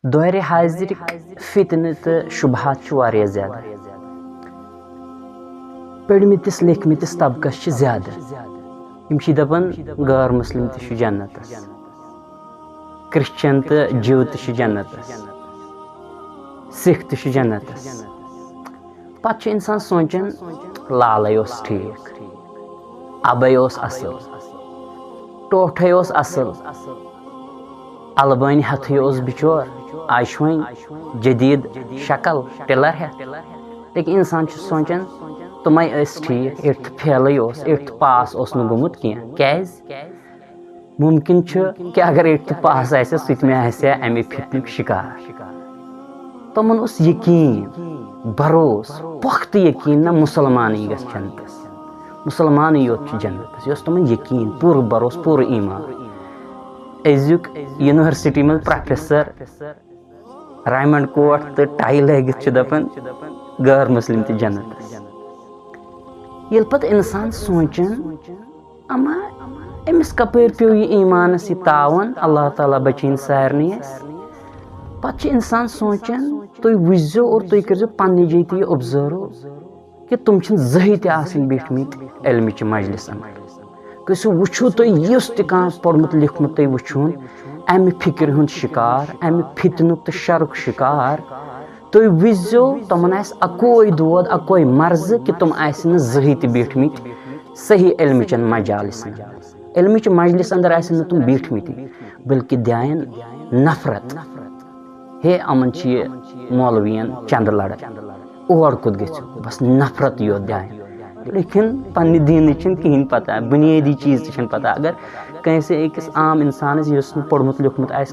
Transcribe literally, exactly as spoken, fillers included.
دورِ حاضرٕکۍ فتنہٕ تہٕ شبہات چھِ واریاہ زیادٕ۔ پٔرمٕتِس لیکھمٕتِس طبقس چھِ زیادٕ۔ یِم چھِ دپان غٲر مسلم تہِ چھُ جنتس، کرسچن تہٕ جیو تہِ چھِ جنتس، سکھ تہِ چھِ جنتس۔ پتہٕ چھُ انسان سونٛچان، لالے اوس ٹھیٖک، ابے اوس اصل، ٹوٹھے اوس اصل، البٲنۍ ہتھٕے اوس بچور، آز چھُ وۄنۍ جدید شکل، ٹلر ہٮ۪تھ۔ لیکن انسان چھُ سونٛچان، تِمے ٲسۍ ٹھیٖک، ییٚتہِ تہٕ فیلٕے اوس، ییٚتہِ تہٕ پاس اوس نہٕ گوٚمُت کینٛہہ۔ کیازِ؟ ممکن چھُ کہِ اگر ییٚتہِ تہٕ پاس آسہِ، سُہ تہِ مےٚ آسہِ ہا امہِ فتنُک شکار۔ تِمن اوس یقین، بھروسہٕ، پۄختہٕ یقین، نہ مسلمانٕے گژھِ جنتس، مسلمانٕے یوت چھُ جنتس۔ یہِ اوس تِمن یقین، پوٗرٕ بھروسہٕ، پوٗرٕ ایمان۔ أزیُک یونیورسٹی منٛز پروفیسر، رایمنڈ کوٹ تہٕ ٹاے لٲگِتھ چھُ دپان، غٲر مسلم تہِ جنتس۔ ییٚلہِ پتہٕ انسان سونٛچان، اما أمِس کپٲرۍ پیوٚو یہِ ایمانس یہِ تاوان؟ اللہ تعالیٰ بچٲیِن سارنٕے اسہِ۔ پتہٕ چھُ انسان سونٛچان، تُہۍ وٕچھزیو اور تُہۍ کٔرزیو پننہِ جایہِ تہِ یہِ observe کہِ تِم چھِنہٕ زٕہٕے تہِ آسان بیٖٹھمٕتۍ علمٕچہِ مجلس اندر۔ گٔژھِو وٕچھِو تُہۍ، یُس تہِ کانٛہہ پوٚرمُت لیوٚکھمُت تُہۍ وٕچھُن، امہِ فکرِ ہُنٛد شکار، امہِ فتنُک تہٕ شرُک شکار، تُہۍ وٕچھزیو، تِمن آسہِ اکوے دود، اکوے مرضہٕ کہِ تِم آسہِ نہٕ زٕہٕے تہِ بیٖٹھمٕتۍ صحیح علمٕچن مجالسن۔ علمٕچہِ مجلس اندر آسن نہٕ تِم بیٖٹھمٕتی، بلکہِ دیاین نفرت۔ ہے، یِمن چھِ یہِ مولوین چندٕ لڑان، اور کوٚت گٔژھِو، بس نفرت یوت دیاین۔ لیکن پننہِ دیٖنٕچ چھنہٕ کِہینۍ پتہ، بُنیٲدی چیٖز تہِ چھنہٕ پتہ۔ اگر کٲنٛسہِ أکِس عام انسانس، یُس نہٕ پوٚرمُت لیوٚکھمُت آسہِ